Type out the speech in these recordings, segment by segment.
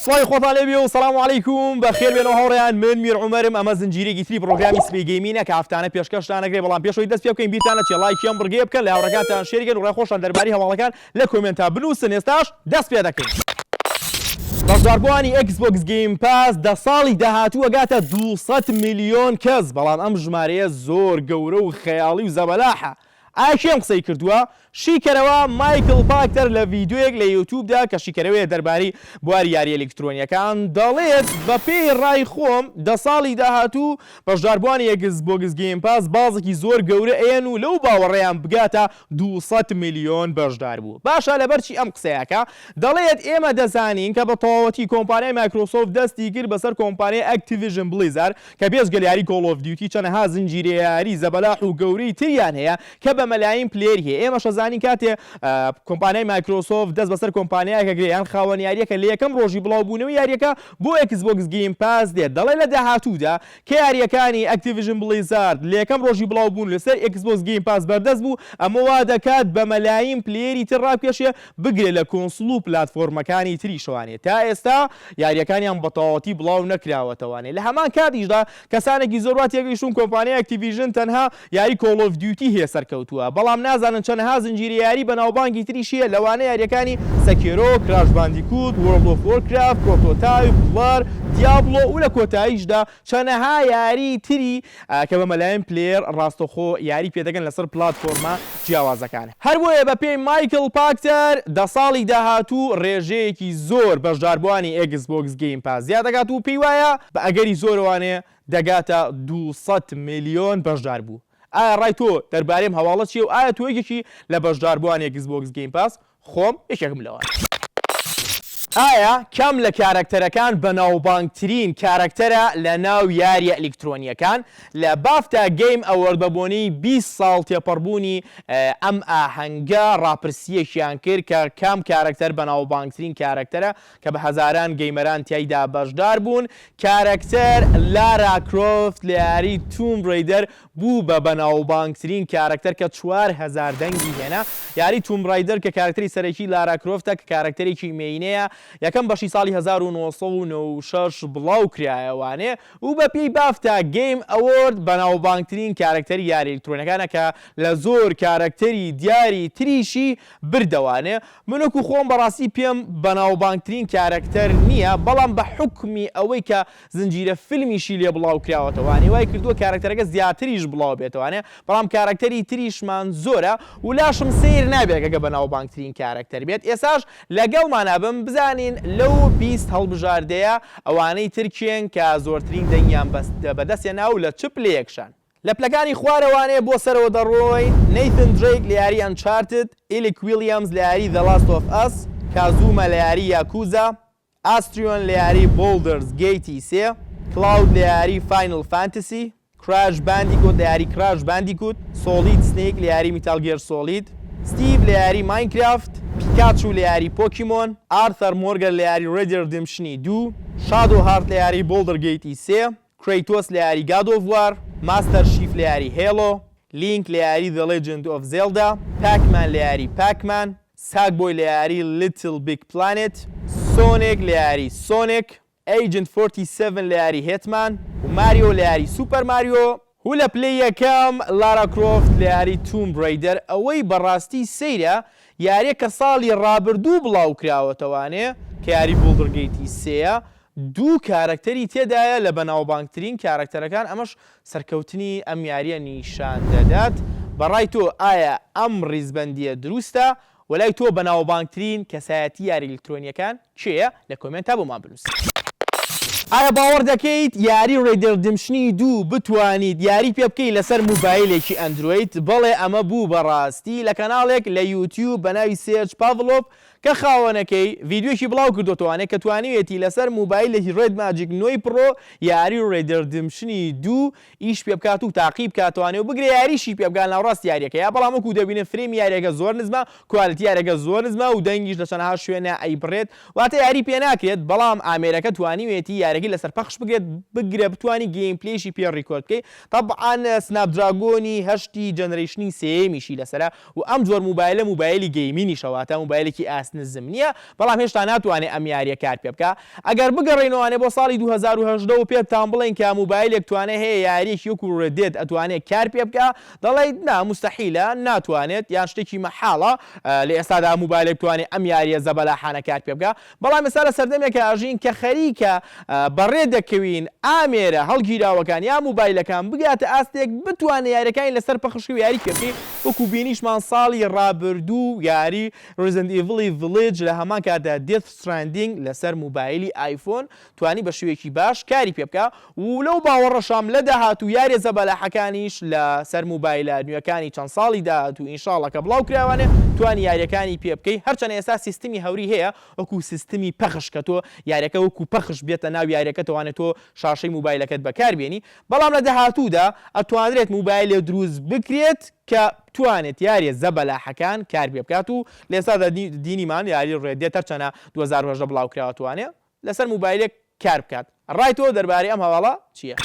سڵاوی خۆتان لێبێ و سلام علیکم بەخێر بێنەوە هاوڕێیان من میر عومەرم ئەمە زنجیرێکی تری پڕۆگرامی سبەی gaming ە کە هەفتانە پێشکەشتان ئەکرێ بەڵام پێش ئەوەی دەست پێ بکەین بیرتان نەچێ ڵایکی ئەم بڕگەیە بکەن لە هاوڕێکانتان share ی کەن و ڕای خۆشتان دەربارەی هەواڵەکان لە comment ا بنووسن ئێستاش دەست پێ دەکەین. بەشداربووانی Xbox Game Pass دە ساڵی داهاتوو ئەگاتە 200 ملیۆن کەس بەڵام ئەم ژمارەیە زۆر گەورە و خەیاڵی و زەبەلاحە ئایا کێ ئەم قسەی کردووە؟ شیکەرەوە مایکڵ پاکتەر لە ڤیدیۆیەک لە یوتیوبدا کە شیکەرەوەیە دەربارەی بواری یارییە ئەلیکترۆنییەکان دەڵێت، بەپێی ڕای خۆم دە ساڵی داهاتوو بەشداربووانی Xbox Game Pass بازێکی زۆر گەورە ئەیەن و لەو باوەڕەیان بگاتە 200 ملیۆن بەشداربوو. باشە لەبەرچی ئەم قسەیەکە؟ دەڵێت ئێمە دەزانین کە بە تەواوەتی کۆمپانیای مایکرۆسۆفت دەستی کرد بەسەر کۆمپانیای Activision Blizzard کە بێجگە لە یاری Call of Duty چەنەها زنجیرە یاری زەبەلاح و گەورەی تریان هەیە کە بە مەلایین player ی هەیە ئێمەش ئەزانین کاتێ کۆمپانیای مایکرۆسۆفت دەست بەسەر کۆمپانیایەک ئەگرێ یان خاوەن یاریەکە لە یەکەم ڕۆژی بڵاو بوونەوەی یاریەکە بۆ Xbox Game Pass دێت دەڵێ لە داهاتوودا کە یاریەکانی Activision Blizzard لە یەکەم ڕۆژی بڵاو بوون لەسەر Xbox Game Pass بەردەست بوو ئەمە وا دەکات بە مەلایین player ی تر ڕابکێشێ بگرە لە console و پلاتفۆرمەکانی تریشەوانێ تا ئێستا یاریەکانیان بەتەواوەتی بڵاو نەکراوەتەوانێ لە هەمان کاتیشدا کەسانێکی زۆر وا تێگەیشتوون کۆمپانیای Activision تەنها یاری Call of Duty هەیە سەرکەوتووە بەڵام نازانن چەنەها زنجیرە یاری بەناوبانگی تریش هەیە لەوانە یاریەکانی Sekiro، Crash Bandicoot، World of Warcraft، Prototype، Blur، Diablo و لە کۆتاییشدا چەنەها یاری تری کە بە مەلایەن player ڕاستەوخۆ یاری پێدەکەن لەسەر پلاتفۆرمە جیاوازەکان. هەر بۆیە بەپێی مایکڵ پاکتەر دە ساڵی داهاتوو ڕێژەیەکی زۆر بەشداربووانی Xbox Game Pass زیاد دەکات و پێی وایە بە ئەگەری زۆرەوانێ دەگاتە 200 ملیۆن بەشداربوو. ئایا ڕای تۆ دەربارەی ئەم هەواڵە چییە و ئایا تۆ یەکێکی لە بەشداربووانی Xbox Game Pass؟ خۆم یەکێکم لەوان. ئایا کام لە کارەکتەرەکان بەناوبانگترین کارەکتەرە لە ناو یاریە ئەلیکترۆنیەکان؟ لە BAFTA Game Award بە بۆنەی 20 ساڵ تێپەڕبوونی ئەم ئاهەنگە ڕاپرسییەکیان کرد کە کام کارەکتەر بەناوبانگترین کارەکتەرە کە بە هەزاران gamer ان تیایدا بەشدار بوون، کارەکتەر لارا کرۆفت لە یاری Tomb Raider بوو بە بەناوبانگترین کارەکتەر کە 4000 دەنگی هێنا. یاری Tomb Raider کە کارەکتەری سەرەکی لارا کرۆفتە کە کارەکتەرێکی مێینەیە یەکەم بەشی ساڵی 1996 بڵاوکرایەوانێ و بەپێی BAFTA Game Award بەناوبانگترین کارەکتەری یاری ئەلیکترۆنیەکانە کە لە زۆر کارەکتەری دیاری تریشی بردەوانێ. من وەکو خۆم بەڕاستی پێم بەناوبانگترین کارەکتەر نییە بەڵام بە حوکمی ئەوەی کە زنجیرە فیلمیشی لێ بڵاو کراوەتەوانێ وای کردووە کارەکتەرەکە زیاتریش بڵاو بێتەوانێ بەڵام کارەکتەری تریشمان زۆرە و لاشم سەیر نابێت گەگە بەناوبانگترین کارەکتەر بێت ئێساش لەگەڵمانا بن بزانین لەو 20 هەڵبژاردەیە ئەوانەی تر کێن کە زۆرترین دەنگیان بەدەست هێنا و لە چ پلەیەکشان. لە پلەکانی خوارەوانێ بۆ سەرەوە دەڕۆین، نەیثن درەیک لە یاری Uncharted، ئیلیک ویڵیامز لە یاری The Last of Us، کازوما لە یاری Yakuza، ئاستریۆن لە یاری Baldur's Gate ی سێ، کلاود لە یاری Final Fantasy، کراش باندیکوت لە یاری Crash Bandicoot، سۆڵید سنەیک لە یاری Metal Gear Solid، ستیڤ لە یاری Minecraft، پیکاچو لە یاری Pokémon، ئارثەر مۆرگەن لە یاری Red Dead Redemption ی دوو، شادۆ هارت لە یاری Baldur's Gate ی سێ، کرەیتۆس لە یاری God of War، ماستەر شیف لە یاری Halo، لینک لە یاری The Legend of Zelda، پاکمان لە یاری Pac-Man، ساکبۆی لە یاری Little Big Planet، سۆنیک لە یاری Sonic، Agent 47 لە یاری Hitman و ماریۆ لە یاری Super Mario و لە پلەی یەکەم لارا کرۆفت لە یاری Tomb Raider ئەوەی بەڕاستی سەیرە یاریەکە کە ساڵی ڕابردوو بڵاوکراوەتەوانێ کە یاری Baldur's Gate ی سێیە دوو کارەکتەری تێدایە لە بەناوبانگترین کارەکتەرەکان ئەمەش سەرکەوتنی ئەم یاریە نیشان دەدات، بەڕای تۆ ئایا ئەم ڕیزبەندیە دروستە؟ وە لای تۆ بەناوبانگترین کەسایەتی یاری ئەلیکترۆنیەکان کێیە؟ لە comment ا بۆمان بنوسە. ئایا باوەڕ دەکەیت یاری Red Dead Redemption ی دوو بتوانیت یاری پێ بکەیت لەسەر موبایلێکی ئەندرۆید؟ بەڵێ ئەمە بوو بە ڕاستی لە کەناڵێک لە یوتیوب بەناوی سێرج پاڤلۆڤ کە خاوەنەکەی ڤیدیۆیەکی بڵاو کردۆتەوانێ کە توانیویەتی لەسەر موبایلێکی Red Magic نۆی Pro یاری Red Redemption ی دوو ئیش پێ بکات و تاقی بکاتەوانێ و بگرە یاریشی پێ بکات ناوەڕاستی یاریەکەیا بەڵام وەکو دەبینن frame ی یاریەکە زۆر نزمە quality یاریەکە زۆر نزمە و دەنگیش لە چەنەها شوێنا ئەیبڕێت واتە یاری پێ ناکرێت بەڵام ئامێرەکە توانیویەتی یاریەکەی لەسەر پەخش بکرێت بگرە بتوانی gameplay شی پێ record بکەی تەبعەن Snapdragon ی هەشتی generation ی سێیەمیشی لەسەرە و ئەم جۆر موبایلە موبایلی gaming یشە واتە موبایلێکی ئاست. ئاست نزم نییە، بەڵام هێشتا ناتوانێت ئەم یارییە کار پێ بکا. ئەگەر بگەڕێینەوانێ بۆ ساڵی 2018 و پێتان بڵێین کە موبایلێک توانای هەیە یارییەکی وەکو Red Dead ئەتوانێت کار پێ بکا، دەڵێیت نا موستەحیلە ناتوانێت یان شتێکی مەحاڵە لە ئێستادا موبایلێک بتوانێت ئەم یارییە زەبەلاحانە کار پێ بکا. بەڵام ئێستا لە سەردەمێکا ئەژین کە خەریکە بەڕێ دەکەوین ئامێرە هەڵگیراوەکان یا موبایلەکان بگاتە ئاستێک بتوانێت یاریەکانی لەسەر پەخش و یاری پێ بکەی وەکو بینیشمان ساڵی ڕابردوو یاری Resident Evil ی Village لە هەمان کاتدا Death Stranding لەسەر موبایلی ئایفۆن توانی بە شێوەیەکی باش کاری پێ بکا و لەو باوەڕەشام لە داهاتوو یاریە زەبەلاحەکانیش لە سەر موبایلە نوێکانی چەند ساڵی داهاتوو ان شاء اللە کە بڵاو کراوانێ توانی یاریەکانی پێ بکەی هەرچەنە ئێستا سیستمی هەوری هەیە وەکو سیستمی پەخش کە تۆ یاریەکە وەکو پەخش بێتە ناو یاریەکەتەوانێ تۆ شاشەی موبایلەکەت بەکار بێنی بەڵام لە داهاتوودا ئەتوانرێت موبایلێ دروست بکرێت کە بتوانێت یاریە زەبەلاحەکان کار پێ بکات و لە ئێستادا دینیمان یاری Red Dead هەرچەنە 2018 بڵاو کراوە توانێ لەسەر موبایلێک کار بکات. ڕای تۆ دەربارەی ئەم هەواڵە چییە؟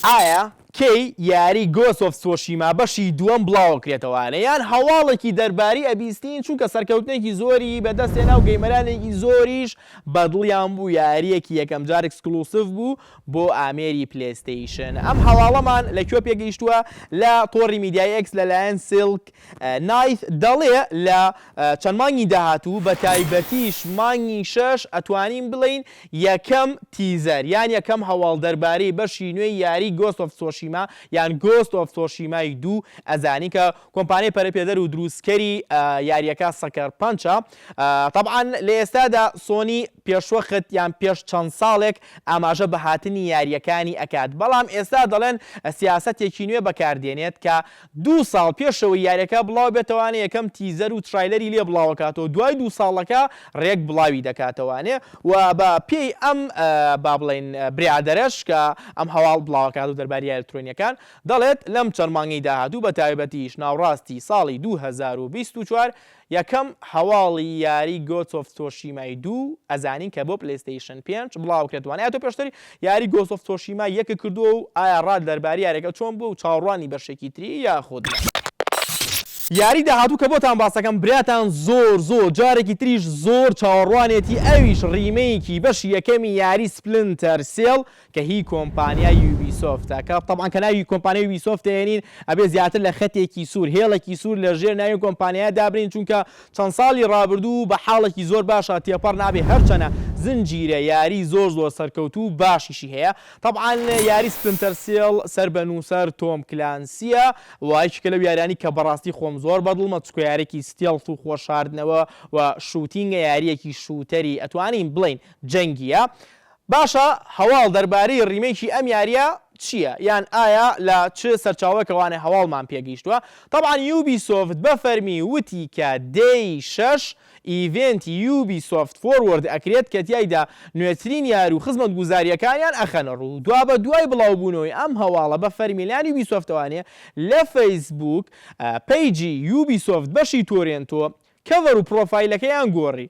ئایا کەی یاری Ghost of Tsushima بەشی دووەم بڵاوەکرێتەوانێ یان هەواڵێکی دەرباری ئەبیستین چونکە سەرکەوتنێکی زۆری بەدەست هێنا و gamer انێکی زۆریش بەدڵیان بوو یاریەکی یەکەم جار exclusive بوو بۆ ئامێری PlayStation ئەم هەواڵەمان لە کوێ پێگەیشتووە لە تۆڕی میدیای ئێکس لەلایەن سیلک نایت دەڵێ لە چەند مانگی داهاتوو بە تایبەتیش مانگی شەش ئەتوانین بڵێین یەکەم teaser یان یەکەم هەواڵ دەربارەی بەشی نوێی یاری Ghost of Tsushima یان Ghost of Tsushima ی دوو ئەزانین کە کۆمپانیای پەرەپێدەر و دروستکەری یاریەکە Sucker Punch ە تەبعەن لە ئێستادا سۆنی پێشوەخت یان پێش چەند ساڵێک ئاماژە بە هاتنی یاریەکانی ئەکات بەڵام ئێستا دەڵێن سیاسەتێکی نوێ بەکاردێنێت کە دوو ساڵ پێشەوەی یاریەکە بڵاو بێتەوانێ یەکەم teaser و trailer ی لێ بڵاوەکاتەوە دوای دوو ساڵەکە ڕێک بڵاوی دەکاتەوانێ و بە پێی ئەم با بڵێین برادەرەش کە ئەم هەواڵ بڵاوەکات و دەرباری یاریە ئەلکترۆنیەکان دەڵێت لەم چەند مانگەی داهاتوو بە تایبەتیش ناوڕاستی ساڵی 2024 یەکەم هەواڵی یاری Ghost of Tsushima ی دوو ئەزانین کە بۆ PlayStation پێنج بڵاوکرێتوانە ئایا تۆ پێشتر یاری Ghost of Tsushima یەکت کردووە و ئایا ڕات دەرباری یاریەکە چۆن بووە و چاوەڕوانی بەشێکی تری یاخود نا؟ یاری داهاتوو کە بۆتان باسەکەم براتان زۆر زۆر جارێکی تریش زۆر چاوەڕوانێتی ئەویش remake ی بەشی یەکەمی یاری Splinter Cell کە هی کۆمپانیای Ubisoft ە کە تەبعەن کە ناوی کۆمپانیای Ubisoft دەهێنین ئەبێ زیاتر لە خەتێکی سوور هێڵێکی سوور لە ژێر ناوی کۆمپانیایە دابنێین چونکە چەند ساڵی ڕابردوو بە حاڵێکی زۆر باشا تێپەڕ نابێ هەرچەنە زنجیرە یاری زۆر زۆر سەرکەوتوو باشیشی هەیە تەبعەن یاری Splinter Cell سەر بە نووسەر تۆم کلانسیە و یەکێکە لەو یاریانی کە بەڕاستی خۆم زۆر بەدڵمە چونکە یاریەکی stealth و خۆشاردنەوە و shooting ە یاریەکی shooter ی ئەتوانین بڵێین جەنگیە باشە هەواڵ دەربارەی remake ی ئەم یاریە چیە یان ئایا لە چ سەرچاوەکەوانە هەواڵمان پێگەیشتوە تەبعەن Ubisoft بە فەرمی وتی کە دەی شەش event ی Ubisoft Forward ئەکرێت کە تیایدا نوێترین یار و خزمەتگوزاریەکانیان ئەخەنە ڕوو دوابەدوای بڵاوبوونەوەی ئەم هەواڵە بە فەرمی لایەن Ubisoft ەوانێ لە فەیسبووک page ی Ubisoft بەشی تۆرێنتۆ cover و پرۆفایلەکەیان گۆڕی.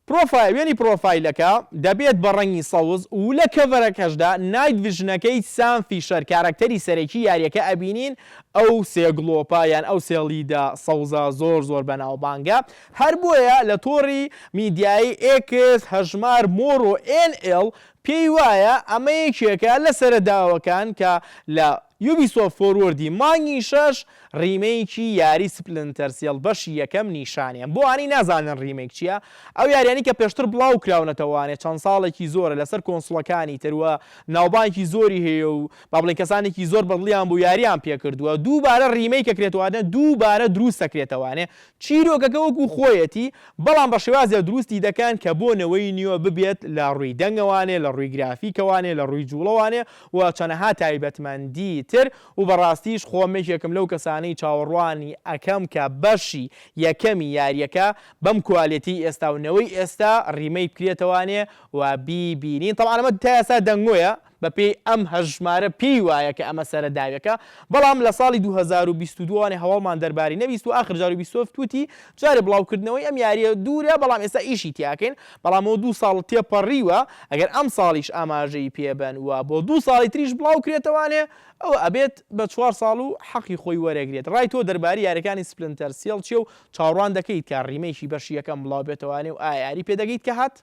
پرۆفایل، وێنەی پرۆفایلەکە دەبێت بە ڕەنگی سەوز و لە cover ەکەشدا night vision ەکەی سام فیشەر کارەکتەری سەرەکی یاریەکە ئەبینین، ئەو سێ گڵۆپە یان ئەو سێ لیدە سەوزە زۆر زۆر بەناوبانگە هەر بۆیە لە تۆڕی میدیایی ئێکس هەژمار مۆرۆ ئێن ئێڵ پێی وایە ئەمە یەکێکە لە سەرەداوەکان کە لە Ubisoft Forward ی مانگی شەش remake ی یاری Splinter Cell بەشی یەکەم نیشانیان بۆ ئەوانەی نازانن remake چیە ئەو یاریانەی کە پێشتر بڵاو کراونەتەوانێ چەند ساڵێکی زۆرە لەسەر console ەکانی تر وە ناوبانگی زۆری هەیە و با بڵێین کەسانێکی زۆر بەدڵیان بوو یاریان پێکردووە دووبارە remake ئەکرێتەوانێ دووبارە دروست ئەکرێتەوانێ چیرۆکەکە وەکو خۆیەتی بەڵام بە شێوازێ دروستی دەکەن کە بۆ نەوەی نوێ ببێت لە ڕووی دەنگەوانێ لە ڕووی گرافیکەوانێ لە ڕووی جوڵەوانێ و چەنەها تایبەتمەندی تر و بەڕاستیش خۆم یەکێکم لەو کەسانەی چاوەڕوانی ئەکەم کە بەشی یەکەمی یاریەکە بەم quality ئێستا و نەوەی ئێستا remake بکرێتەوانێ و بیبینین تەبعەن ئەمە تا ئێستا دەنگۆیە. بەپێی ئەم هەژمارە پێی وایە کە ئەمە سەرەداوێکە، بەڵام لە ساڵی 2022 وانێ هەواڵمان دەربارەی نەبیست و ئاخر جار یوبیسۆفت وتی جارێ بڵاوکردنەوەی ئەم یارییە دوورە بەڵام ئێستا ئیشی تیاکەین، بەڵام ئەوە دوو ساڵ تێپەڕیوە ئەگەر ئەمساڵیش ئاماژەی پێبەن و بۆ دوو ساڵی تریش بڵاوکرێتەوانێ ئەوە ئەبێت بە چوار ساڵ و حەقی خۆی وەرەگرێت. ڕای تۆ دەربارەی یاریەکانی Splinter Cell چیە و چاوەڕوان دەکەیت کە remake ی بەشی یەکەم بڵاو بێتەوانێ و ئایا یاری پێ دەگەیت کە هات؟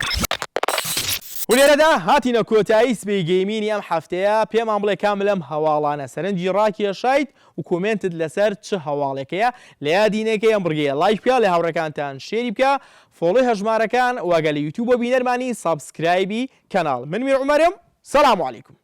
و لێرەدا هاتینە کۆتایی سبەی gaming ی ئەم هەفتەیە، پێمان بڵێ کام لەم هەواڵانە سەرنجی ڕاکێشایت و comment ت لەسەر چ هەواڵێک هەیە، لە یادی نەکەی ئەم بڕگەیە لایک بکە، لە هاوڕێکانتان share ی بکە، follow ی هەژمارەکان و ئەگەر لە یوتیوبەوە بینەرمانی subscribe ی کەناڵ. من میر عومەرم، سلام علیکم.